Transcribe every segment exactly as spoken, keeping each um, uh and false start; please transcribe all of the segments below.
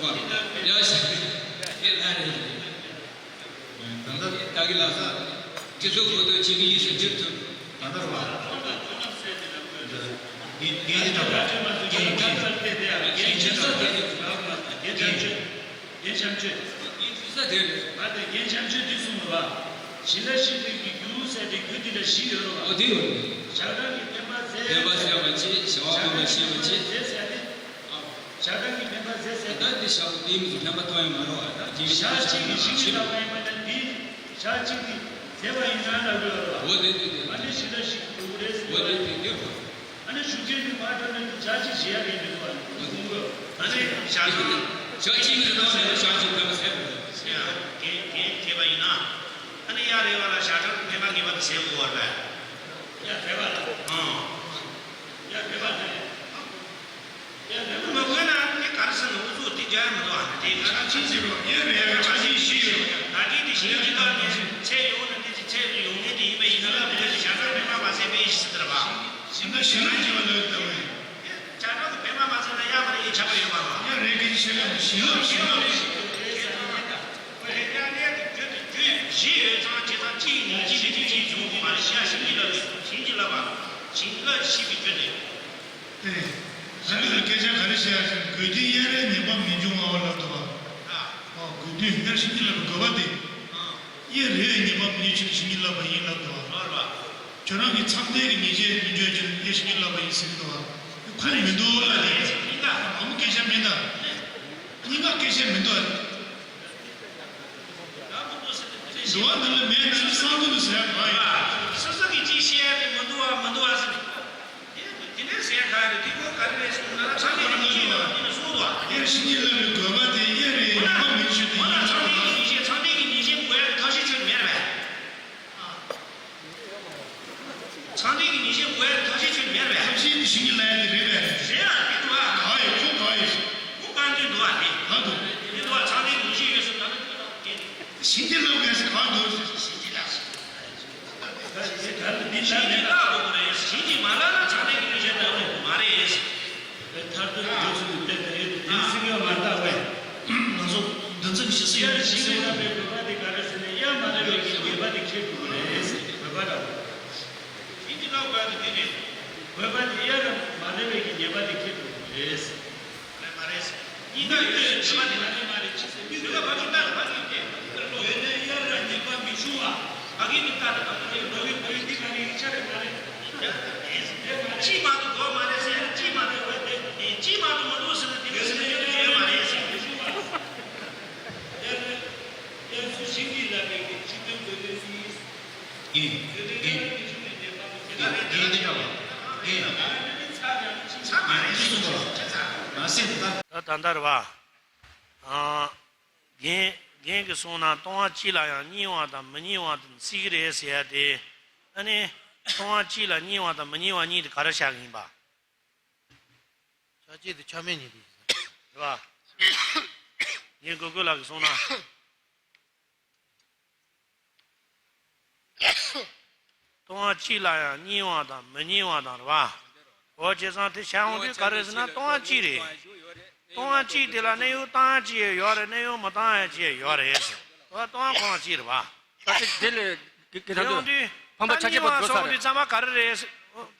ཡ་ཤི་ཡ་ལ་རེད། ད་ལྟ་ད་གི་ལ་ས་སྤྱི་ཚོགས་གོ་ཐོས་བྱེད་ཀྱི་ཡིན་ཟེར་འགྱུར་ཐུབ། ད་ལྟ་ར་བ། རྒན་རྒན་གྱི་གྲོགས་པོ་རྒན་རྒན་རྒན་ཆབ་ས་དེ་རེད། རྒན་ཆབ་ས་དེ་རེད། རྒན་ཆབ་ཆོས། རྒན་ཆབ་ཆོས། རྒན་ཆབ་ཆོས། ང་དེ་རྒན་ཆབ་ཆོས་འདི་གསུངས་པ། ཞི་ལ་ཞི་ལུས་ཀྱི་རྒྱུ་ཟེར་ཏེ་རྒྱུ་འདི་ལ་བཞི་ཡོད་རེད་བ། འོ་དེ་ཡོད་རེད། ཞག་གྲངས་ཀྱི་འཕེན་པ་ཟད། འཕེན་པ་ཟད་པ་གཅིག་བྱ་བ་སྒོམ་པ་ཤེས་པ་གཅིག་ཟད་ཟེར་ཏེ། ཞག་གྲངས་ཀྱི་འཕེན་པ་ཟད་ཟེར་ཏེ། ད་འདི་ཞག་པོ་དེའི་མི་ཚོ་འཕེན་པ་ཐོན་ཡོད་མ་རེད་བ། ད་དེ་ཞག་གཅིག་གི་ཞིང་གི་ལག་པ་ཡིན་པ་ན་འདི་ཞག་གཅིག་གི་ཟད་པ་ཡིན་ན་ལབ་ཡོད་རེད་བ། འོ་དེ་དེ་དེ། ཨ་ནི་ཞི་ལ་ཞི་ལུས་རེད་ཟེར། འོ་དེ་དེ་དེ་རེད། ཨ་ནི་ཞུ་རྒྱུ་ནི་མ་འགྲོ་ནས་ཞག་གཅིག་བྱེད་ཡ་རེད་འདུག་བ། ཨ་ནི་ཞག་གཅིག་ཞག་གཅིག་གི་ནང་ནས་ཞག་གཅིག་འཕེན་པ་ཟད་པ་རེད། ཟེར་ཡ་རྒན་རྒན་བྱས་པ་ཡིན་ན། ཨ་ནི་ཡ་རེད་བ་ལ་ཞག་གྲངས་འཕེན་པ་ངེས་པར་དུ་ཟད་དགོས་བ་རེད། ཡ་ཟད་པ་ལ། ཨང་། ཡ་ཟད་པ་ཟད། ཡ་ཟད་པ་མ་དགོས་ན་དེ་ག་རེ་ཟེར་ན། འུ་ཚོ་དེ་རྒྱ་ཡ་མི་འདུག་ཨ་ནི་དེ་ག་རེ་ཆེན་ཟེར་བ་ཡ་རེད། ཡ་ཆེན་ཞིག་ཡོད། ད་གིན་དེ་ཞིང་གི་ཐོག་ནས་ཚད་ཡོང་ན་དེ་ཚད་ཡོང་ངེས་དེ་ཡིན་པ་ཡིན་ན་ལ། བོད་ཀྱི་ཞག་གྲངས་འཕེན་པ་མ་ཟད་པའི་ཞིག་ཟེར་བ། ཞིང་ཁ་ཞིང་ལ་བྱེད་པ་ལ་ལྟ་བས། ཆ་གྲངས་ཀྱི་འཕེན་པ་མ་ཟིན་ན་ཡ་མ་རེད། ཡིན་ཆགས་པ་ཡོད་མ་རེད། ཡ་རེད། ཀྱི་ཤེས་ལ་ཞིང་ལ་ཞིང་ལ་རེད། ཁྱེད་ཚོ་ཡ་གནས་ཀྱི་རྒྱུ་དེ་རྒྱུ་བཞི་ཡོད་ཙང་། བྱས་ཙང་གཅིག་ཡིན་ན་གཅིག་མིན་ན་གཅིག་བྱུང་དགོས་མ་རེད། ཤ་ཞིང་གི་ལ་ལུས་ཞིང་གི་ལ་བ་ཞིང་ལ་ཤི་བའི་རྒྱུ་དེ། ཨེ། ཨ་ནི་ལ་སྐད་ཆ་ག་རེ་བཤད་ཡ་ཟེར་ན། དགོས་འདུན་དབྱེར་རེས་ངེས་པ་མི་འབྱུང་བའོ་ལབ་འདུག་བ། ཨ། ཨོ། དགོས་འདུན་དབྱེར་ཞིང་གི་ལ་བའི་དགོས་པ་དེ། ཨ། དབྱེར་རེས་ངེས་པ་མི་འབྱུང་ཕྱིར་ཞིང་གི་ལ་བ་ཡིན་ལབ་འདུག་བ། ཨ་རེད་བ། ཁྱོད་རང་གིས་མཚམས་ཐད་ཀྱི་ཉེས་བྱས་མི་འབྱུང་ཕྱིར་དབྱེར་ཞིང་གི་ལ་བ་ཡིན་ཟེར་གྱི་འདུག་བ། ཁུངས་མི་འདུག་ལ་དེ། ཨ་མ་སྐད་ཆ་མིན་ད། སྙིང་ག་སྐད་ཆ་མི་འདུག་བ། འདུག་བ། ནང་ལ་མེད་ན་ནི་གསང་དོན་དུ་ཟེར་ཡ་གང་ཡོད། སོ་སོ་གིས་ཅིག་བཤད་ཡ་དེ་མི་འདུག་བ། མི་འདུག་བ་ཟེར། དེ་དེ་ནས་ཟེར་ཡ་གང་ཡོད། དེ་ཁོ་ག་རེ་རེད་ཟེར་ན། ཚང་མས་ཀྱི་ཉེས་ཡོད་ནི་གསུངས་འདུག་བ། དབྱེར་ཞིང་གི་ལ་བའི་དགོས་པ་དེ་དབྱེར་རེས་ངེས་པ་མི་འབྱུང་ཕྱིར་དེ་ཡིན་ལབ་འདུག་བ། ཚངས་ཐིག་གི་ཉེས་བྱས་ཚངས་ཐིག་གི་ཉེས་བྱས་དགོས་ཡ་གི་ཐབས་ཤེས་ཁྱོད་མེད་པས། ཚངས་ཐིག་གི་ཉེས་བྱས་དགོས་ཡ་ཐབས་ཤེས་ཁྱོད་མེད་པས། ཐབས་ཤེས་དེ་ཞིང་གི་ལ་ཡ་དེ་རེད་པས། རེད་ཡ། དེ་འདུག་བ། ག་བ་ཡོད། ཁོ་ག་བ་ཡོད། ཁོ་ག་འདུག་བ། དེ་ག་འདུག་དེ་འདུག་བ། ཚངས་ཐིག་གི་ཉེས་བྱས་ཡོད་ཟེར་ན་ད་ནི་ཁྱོད་ལ་དེ་ཞིང་གི་ལ་ཡ་ཟེར་ག་འདུག་ཟེར། ཞིང་གི་ལ་ཡ་དགོས་རེད། ཞིང་གི་མ་ལ་ལ་ཚངས་ཐིག་གི་ཉེས་བྱས་ལ་དགོས་མ་རེད། མཐར་ཐུག་གི་འགྲོ་ཚུལ་དེ་ལྟ་ཡོད་དེ། དེ་སྲིད་ཡོད་མ་བཏགས་པས། ང་ཚོ་འདི་ཚོ་ཞིག་སྲིད་ཡོད་དེ། ཞིང་ལས་ལ་བའི་དགོས་པ་དེ་ག་རེ་ཟེར་ན། དབྱེར་མ་རེས་པའི་གི་ཉེས་པ་དེ་ཁྱེར་དགོས་རེད་ཟེར། དགོས་པ་འདྲ་བོ། ཞིང་གི་ལ་དགོས་པ་དེ་དེ་རེད། དགོས་པ་དེ་དབྱེར་མ་རེས་པའི་གི་ཉེས་པ་དེ་ཁྱེར་དགོས་རེད་ཟེར། རེད་མ་རེད་ཟེར། གཉིས་ཀ་ཡོད་ཟེར། ཉེས་པ་དེ་མ་རེད་མ་རེད་ཅི་ཟེར། མི་དགོས་པ་གི་ལྟ་བ་གི་སྟེ། ཡོད་ན་དབྱེར་ར་ཉེས་པ་མི་འབྱུང་བ། ཨ་གི་ནི་ལྟ་དང་ཨ་གི་ནི་འགྲོ་བའི་བོད་ཡིག་འདི་ག་རེ་ཡིག་ཆ་རེད་མ་རེད། ཡ་ད་དེ་ཟེར་དེ་མ་རེད། གཅིག་མ་གཏོགས་དགོས་མ་རེད་ཟེར་ཡ་གཅིག་མ་གཏོགས་དགོས་དེ། གཅིག་མ་གཏོགས་མི་འདུག་ཟེར་ན་དེ་མི་ཟེར་ན་ཡོད་ཡོད་མ་རེད་ཟེར། དབྱར་དབྱར་སུ་ཞིང་གི་ལ་བའི་གི་སྤྱི་དོན་དགོས་དོན་ཡིན། ཡིན། ཡིན། ཡིན་འདི་འདྲ་བ། ཡིན། ཚ་མ་རེད་ཟེར་གསུངས་པ་ལ། མ་ཟད་ད། ད་ད་ལྟ་རེད་བ། ཨ། རྒན་རྒན་གྱིས་གསུངས་ན་ལྟུང་བ་གཅིག་ལ་ཡང་རྙེད་པ་དང་མི་རྙེད་པ་དང་བརྩི་གི་རེད་ཟེར་ཡ་དེ། ཨ་ནི་ལྟུང་བ་གཅིག་ལ་རྙེད་པ་དང་མི་རྙེད་པ་གཉིས་དེ་ག་རེ་བཞག་གི་ཡིན་པ། ཆ་བཅས་དེ་ཆ་མེད་ཉིད་དེ། རེད་བ། རྒན་གོས་གོས་ལགས་ཀྱིས་གསུངས་ན། ལྟུང་བ་གཅིག་ལ་ཡང་རྙེད་པ་དང་མི་རྙེད་པ་དང་། རེད་བ། འོ་བྱས་ཙང་དེ་བྱ་ཡོང་དུས་ག་རེ་ཟེར་ན་ལྟུང་བ་གཅིག་རེད། ལྟུང་བ་གཅིག་དེ་ལ་གནས་ཡུལ་བཏང་ཡ་གཅིག་ཡོད་རེད། གནས་ཡུལ་མི་བཏང་ཡ་གཅིག་ཡོད་རེད་ཟེར། འོ་ལྟུང་བ་ཁོ་རང་གཅིག་རེད་བ། ད་དེ་དེ་ལས་དགེ་དགེ་དང་དུ་ཡོང་དུས་ཕམ་པ་ཆ་བཅས་པར་འགྲོ་ཚར་རེད། ཙམ་པ་ག་རེ་རེད་ཟེར།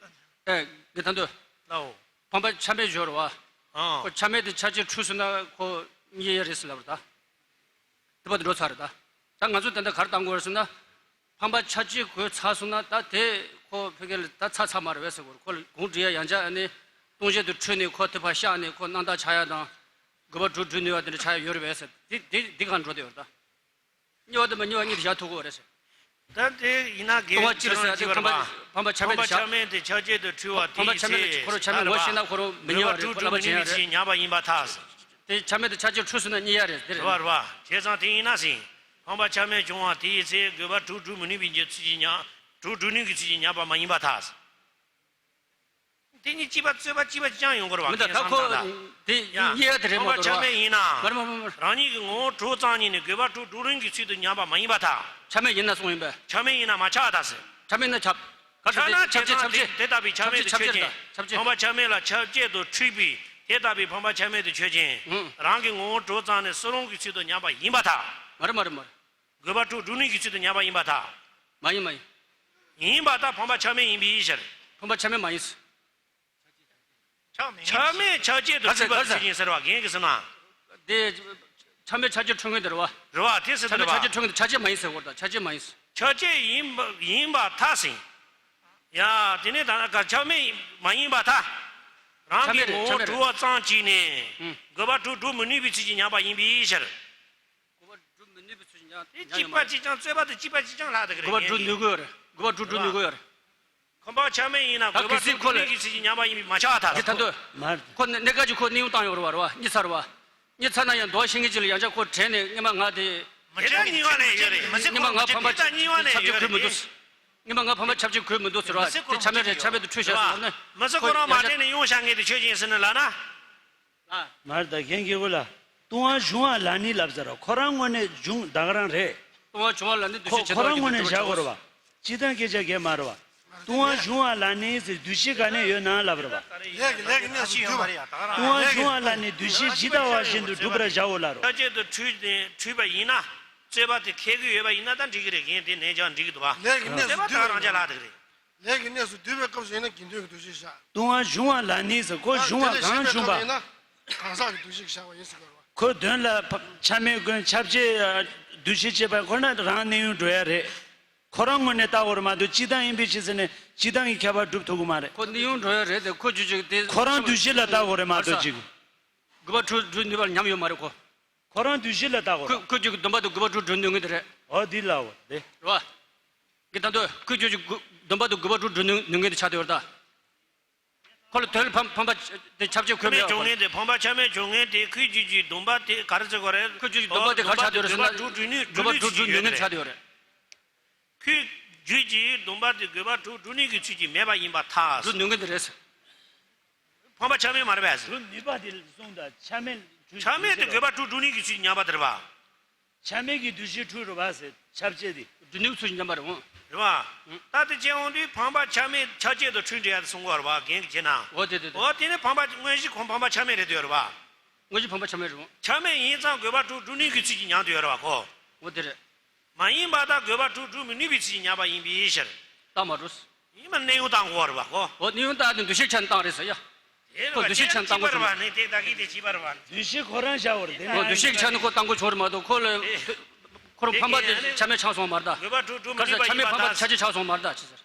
ཨེ་དགེ་དང་དུ་ལའོ། ཕམ་པ་ཆ་མེད་སྦྱོར་བ། ཨང་། ཁོ་ཆ་མེད་དེ་ཆ་བཅས་འཁྲུལ་སོང་ན་ཁོ་རྙེད་ཡ་རེད་ཟེར་ལབ་རེད་ད། དེ་བར་དུ་འགྲོ་ཚར་རེད་ད། ད་ང་ཚོས་ད་ལྟ་ག་རེ་བཏང་དགོས་རེད་ཟེར་ན། ཕམ་པ་ཆ་བཅས་གོས་ཚར་སོང་ན་ད་དེ་ཁོ་ཕ་གི་ལ་ད་ཚར་ཚར་མ་རེད་པས་ཟེར་དགོས་རེད། ཁོ་ལ་གོང་འདྲི་ཡ་ཡང་བསྐྱར་ནི་ལྟུང་བྱེད་དུ་འཁྲུལ་ནས་ཁོ་དེ་ཕར་བཤགས་ནས་ཁོ་སྣང་དག་ཆགས་ཡ་དང་། དགོས་པ་དྲུག་སྒྲུབ་ནུས་པ་དེ་འདྲ་ཆགས་ཡ་ཡོད་རེད་པས་ཟེར། དེ་དེ་དེ་གང་འགྲོ་བསྡད་ཡོད་རེད་ད། རྙེད་པ་དང་མི་རྙེད་པ་གཉིས་དེ་བཞག་ཐུབ་ཀྱི་ཡོད་རེད་ཟེར། ད་དེ་ཡིན་ན་དགེ་ལྟུང་བ་གཅིག་རེད་ཟེར་ཡ་དེ་ཕམ་པ་ཕམ་པ་ཆ་མེད་དེ་ཆ་ཕམ་པ་ཆ་མེད་དེ་ཆ་བཅས་དུ་འཁྲུལ་བ་ཕམ་པ་ཆ་མེད་དེ་ཁོ་རང་ཆ་མེད་ངོ་ཤེས་ན་ཁོ་རང་མི་རྙེད་པ་རེད། ཁོ་ལ་མ་བྱེད་ཡ་རེད། ཉམས་པ་ཡིན་པར་ཐལ། དེ་ཆ་མེད་དེ་ཆ་བཅས་འཁྲུལ་སོང་ན་རྙེད་ཡ་རེད། དེ་རེད། རེད་བ་རེད་བ། བྱས་ཙང་དེ་ཡིན་ན་ཟིན། ཕམ་པ་ཆ་མེད་བྱུང་བ་དེའི་ཚེ་དགོས་པ་དྲུག་སྒྲུབ་མི་ནུས་པའི་ཚུལ་གྱིས་ཉམས། དྲུག་སྒྲུབ་ནུས་ཀྱི་ཚུལ་གྱིས་ཉམས་པ་མ་ཡིན་པར་ཐལ། དེ་གཉིས་གཅིག་པ་རྩོད་པ་གཅིག་པ་ཅང་ཡོང་དགོས་རེད་བ། མི་ད་ད་ཁོ་དེ་ཡང་རྙེད་ཡ་དེ་རེད་མ་ཕམ་པ་ཆ་མེད་ཡིན་ན། མ་རེད་མ་རེད་མ་རེད། རང་ཉིད་ཀྱི་ངོ་བོ་དྲུག་ཙམ་ཉིད་ནས་དགོས་པ་དྲུག་དྲུག་རིང་གི་ཚུལ་དུ་ཉམས་པ་མ་ཡིན་པར་ཐལ། ཆ་མེད་ཡིན་ན་གསུངས་ཡིན་པས། ཆ་མེད་ཡིན་ན་མ་ཆགས་པར་ཐལ་ཟེར། ཆ་མེད་ན་ཁྱབ། ག་ཚོད་ཆགས་ན་དེ་ཆ་བཅས་ཆ་བཅས་ཆ་བཅས་དེ་ལྟ་བུའི་ཆ་མེད་དུ་ཆ་ཆོད་ཅན། ཆ་བཅས། ཕམ་པ་ཆ་མེད་ལ་ཆ་བཅས་དུ་འཁྲུལ་པའི་ དེ་ལྟ་བུའི་འཕངས་པ་ཆ་མེད་དུ་ཆོས་ཅན། ཨང་། རང་གི་ངོ་བོ་གྲུབ་ཙམ་ནས་སུ་རུང་གི་ཚུལ་དུ་ཉམས་པ་ཡིན་པར་ཐལ། མ་རེད་མ་རེད་མ་རེད། དགོས་པ་དྲུག་སྒྲུབ་ནུས་ཀྱི་ཚུལ་དུ་ཉམས་པ་ཡིན་པར་ཐལ། མ་ཡིན་མ་ཡིན། ཡིན་པར་ཐལ། འཕངས་པ་ཆ་མེད་ཡིན་པའི་ཕྱིར། འཕངས་པ་ཆ་མེད་མ་ཡིན། ཆ་མེད་ཆ་བཅས་དུ་ག་ཚོད་འཁྲུལ་པ་ག་ཚོད་ཆོས་ཅན་ཟེར་བ་རྒན་གྱིས་ཟེར་ན། དེ་ཆ་མེད་ཆ་བཅས་འཁྲུལ་ངེས་དེ་རེད་བ། རེད་བ། དེ་ཟེར་ཆ་དེ་མེད་ཆ་རེད་བ། བཅས་འཁྲུལ་ངེས་དེ་ཆ་བཅས་མ་ཡིན་ཟེར་བ་དང་ཆ་བཅས་མ་ཡིན་ཟེར། ཆ་བཅས་ཡིན་པ་ཡིན་པར་ཐལ་ཟེར། ཡ། དེ་ནས་ད་ནི་ག་ཆ་མེད་མ་ཡིན་པར་ཐལ། རང་གི་ངོ་བོ་གྲུབ་པ་ཙམ་གྱིས་ནི། ཨང་། དགོས་པ་དྲུག་སྒྲུབ་མི་ནུས་པའི་ཚུལ་གྱིས་ཉམས་པ་ཡིན་པའི་ཕྱིར། དགོས་པ་སྒྲུབ་མི་ནུས་པའི་ཚུལ་གྱིས་ཉམས་དེ་ཉམས་གཅིག་ཡོད་མ་པ་རེད། གཅིག་རྐྱང་རྩོད་པ་དེ་གཅིག་པ་གཅིག་རྐྱང་ལྷག་དེ་ག་རེད། དགོས་པ་སྒྲུབ་ནུས་ཀྱི་ཡོད་རེད། དགོས་པ་སྒྲུབ་སྒྲུབ་ནུས་ཀྱི་ཡོད་རེད། འཕངས་པ་ཆ་མེད་ཡིན་ན་ད་དགོས་པ་གལ་སྲིད་དྲུག་ཁོ་ལ་སྒྲུབ་ནུས་ཀྱི་ཚུལ་གྱིས་ཉམས་པ་ཡིན་པས་མ་ཁྱབ་པར་ཐལ། དེ་ད་དུ། མ་རེད། ཁོ་གནས་གནས་སྐབས་ཀྱི་ཁོ་གནས་དབྱུང་བཏང་ཡོད་རེད་བ། རེད་བ། གཉིད་ཚར་བ། གཉིད་ཚར་ན་ཡང་འདུག་ཤེས་མཁན་ཅིག་ལ་ཡང་བསྐྱར་ཁོ་དྲན་ནས་སྔོན་མ་ང་དེ། དེ་ད་གཉིས་པ་ནས་ཡོད་རེད། མི་ཚེ་སྔོན་མ་ང་འཕངས་པ་དེ་ད་གཉིས་པ་ནས་ཆབ་ཆུ་ཡོད་ཁུར་མི་འདུག་རེད། སྔོན་མ་ང་འཕངས་པ་ཆབ་ཆུ་ཁུར་མི་འདུག་ཟེར་བ། མི་ཚེ་དེ་ཁོ་རང་ཆ་མེད་རེད། ཆ་མེད་དུ་འཁྲུལ་བྱས་སོང་ནས། མི་ཚེ་ཁོ་རང་མ་དྲན་ནས་དབྱུང་བཞག་མཁན་དེ་ཆོས་ཅན་ཟེར་ནས་ལབ་ན། ཨ། མ་རེད་ད་རྒན་རྒྱལ་པོ་ལགས། ལྟུང་བ་བྱུང་བ་ལ་ནི་ལབ་ཟེར་རོ། ཁོ་རང་ངོས་ནས་བྱུང་ད་ག་རང་རེད། ལྟུང་བ་བྱུང་བ་ལ་ནི་འདུ་ཁོ་ཤེས་ཁོ་རང་ངོས་ནས་བཞག་དགོས་རེད་བ། སྤྱིར་བཏང་སྐད་ཆ་གས་མ་རེད་བ། ལྟུང་བ་བྱུང་བ་ལ་ནི་ཟེར་འདུ་ཤེས་ག་ནས་ཡོད་ན་ལབ་རེད་བ། ལས་ཀྱི་ལས་ཀྱི་གནས་སུ་འདུས་པ། ལྟུང་བ་བྱུང་བ་ལ་ནི་འདུ་ཤེས་ཇི་ལྟ་བ་བཞིན་དུ་སྒྲུབ་པར་བྱའོ་ལབ་རོ། ཆ་བཅས་དུ་འཁྲུལ་ནས་འཁྲུལ་པ་ཡིན་ན། རྩོད་པ་དེ་འཁེལ་གྱི་ཡོད་པ་ཡིན་ན་ད་འགྲིག་གི་རེད། རྒན་དེ་ནས་ཀྱང་འགྲིག་གི་འདུག་བ། ལས་ཀྱི་གནས་སུ་འདུས་པའི་རྩོད་པ་ད་རང་ཅག་ལྷག་དེ་གི་རེད། ལས་ཀྱི་གནས་སུ་འདུས་པའི་སྐབས་སུ་ཡིན་ན་དགེ་འདུན་གྱི་འདུ་ཤེས་བཞག་ལྟུང་བ་བྱུང་བ་ལ་ནི་ཟེར་ཁོ་བྱུང་བ་གང་བྱུང་བ། ཡིན་ན་གང་ཟག་གི་འདུ་ཤེས་བཞག་པ་ཡིན་ཟེར་དགོས་རེད་བ། ཁོའི་དོན་ལ་ཕ་ཆ་མེད་ཀུན་ཆ་བཅས་འདུ་ཤེས་བྱེད་པ་ཁོ་ན་རང་གནས་དབྱུང་འགྲོ་ཡ་རེད། ཁོ་རང་ངོས་ནས་ལྟ་དགོས་རེད་མ་གཏོགས་སྤྱིར་བཏང་ཡིན་པའི་ཕྱིར་ཟེར་ནས་སྤྱིར་བཏང་གི་ཁྱད་པར་སྒྲུབ་ཐུབ་ཀྱི་མ་རེད། ཁོ་གནས་དབྱུང་འགྲོ་ཡ་རེད་དེ་ཁོ་རྒྱུད་ཅིག་དེ་ཁོ་རང་འདུ་ཤེས་ལ་ལྟ་དགོས་རེད་མ་གཏོགས་ཅིག་དགོས་པ་དྲུག་སྒྲུབ་ནུས་པ་ལ་ཉམས་ཡོད་མ་རེད་ཁོ། ཁོ་རང་འདུ་ཤེས་ལ་ལྟ་དགོས་ཁོ་རེད། ཁོ་རྒྱུད་ཀྱི་སྡོམ་པ་དེ་དགོས་པ་དྲུག་སྒྲུབ་ནུས་ངེས་དེ་རེད། འོ་འདི་ལའོ་དེ། རེད་བ། གི་ད་དུ་ཁོ་རྒྱུད་ཀྱི་སྡོམ་པ་དེ་དགོས་པ་དྲུག་སྒྲུབ་ནུས་ངེས་དེ་ཆགས་དེ་ཡོད་རེད་ད། ཁོ་ལ་དོན་ལ་ཕམ་ཕམ་པ་དེ་ཆ་བཅས་ཁོ་མེད་ཆ་མེད་བྱུང་ངེས་དེ་ཕམ་པ་ཆ་མེད་བྱུང་ངེས་དེ་ཁོའི་རྒྱུད་ཀྱི་སྡོམ་པ་དེ་ག་རེ་ཟེར་དགོས་རེད། ཁོའི་རྒྱུད་ཀྱི་སྡོམ་པ་དེ་ག་རེ་ཆགས་དེ་ཡོད་རེད་ཟེར་ན། དགོས་པ་དྲུག་སྒྲུབ་ནུས་དགོས་པ་དྲུག་སྒྲུབ་ནུས་ངེས་དེ་ཆགས་དེ་ཡོད་རེད། ཁོའི་རྒྱུད་ཀྱི་སྡོམ་པ་དེ་དགོས་པ་དྲུག་སྒྲུབ་ནུས་ཀྱི་ཚུལ་གྱིས་མེད་པ་ཡིན་པར་ཐལ། སྒྲུབ་ནུས་ངེས་དེ་རེད། ཕམ་པ་ཆ་མེད་མ་རེད་པས། སྒྲུབ་ནུས་པ་དེ་གསུངས་དང་ཆ་མེད་ཆ་མེད་དེ་དགོས་པ་དྲུག་སྒྲུབ་ནུས་ཀྱི་ཚུལ་གྱིས་ཉམས་པ་དེ་རེད་པ། ཆ་མེད་ཀྱི་འདུ་ཤེས་འཁྲུལ་རེད་པ་ཟེར་ཆ་བཅས་དེ། སྒྲུབ་ནུས་ཀྱི་ཚུལ་གྱིས་ཉམས་པ་རེད་འོང་། རེད་པ། ད་དེ་བྱས་འོང་དུས་ཕམ་པ་ཆ་མེད་ཆ་བཅས་དང་འཁྲུལ་འདྲེས་ཡ་དེ་གསུང་གི་ཡོད་རེད་པ་རྒན་གྱིས་བྱས་ན། འོ་དེ་དེ་དེ། འོ་དེ་ནི་ཕམ་པ་དངོས་གཞི་ཁོ་ཕམ་པ་ཆ་མེད་རེད་དེ་ཡོད་རེད་པ། དངོས་གཞི་ཕམ་པ་ཆ་མེད་རེད་འོང་། ཆ་མེད་ཡིན་ཙང་དགོས་པ་དྲུག་སྒྲུབ་ནུས་ཀྱི་ཚུལ་གྱིས་ཉམས་དེ་ཡོད་རེད་པ་ཁོ། འོ་དེ་རེད། མ་ཡིན་པར་ཐལ་དགོས་པ་དྲུག་སྒྲུབ་མི་ནུས་པའི་ཚུལ་གྱིས་ཉམས་པ་ཡིན་པའི་ཕྱིར། རྟགས་མ་གྲུབ། ཡིན་པ་གནས་དབྱུང་བཏང་དགོས་པ་རེད་པ་ཁོ། འོ་གནས་དབྱུང་བཏང་དེ་འདུ་ཤེས་ཆ་ནས་བཏང་རེད་ཟེར་ཡ། དེ་ཁོ་འདུ་ཤེས་ཆ་ནས་བཏང་དགོས་བྱུང་། ནི་དེ་ད་གི་དེ་བྱིས་པ་རེད་པ། འདུ་ཤེས་ཁོ་རང་བཞག་པ་རེད་དེ་ནས། འོ་འདུ་ཤེས་ཆ་ནས་ཁོ་བཏང་དགོས་བྱུང་རེད་མ་གཏོགས་ཁོ་ལ། ཁོ་རང་ཕམ་པ་དེ་ཆ་མེད་ཆགས་སོང་མ་རེད་ད། དགོས་པ་དྲུག་སྒྲུབ་མི་ནུས་པ་ཡིན་པར་ཐལ། ཆ་མེད་ཕམ་པ་ཆ་བཅས་ཆགས་སོང་མ་རེད་ད་ཅི་ཟེར།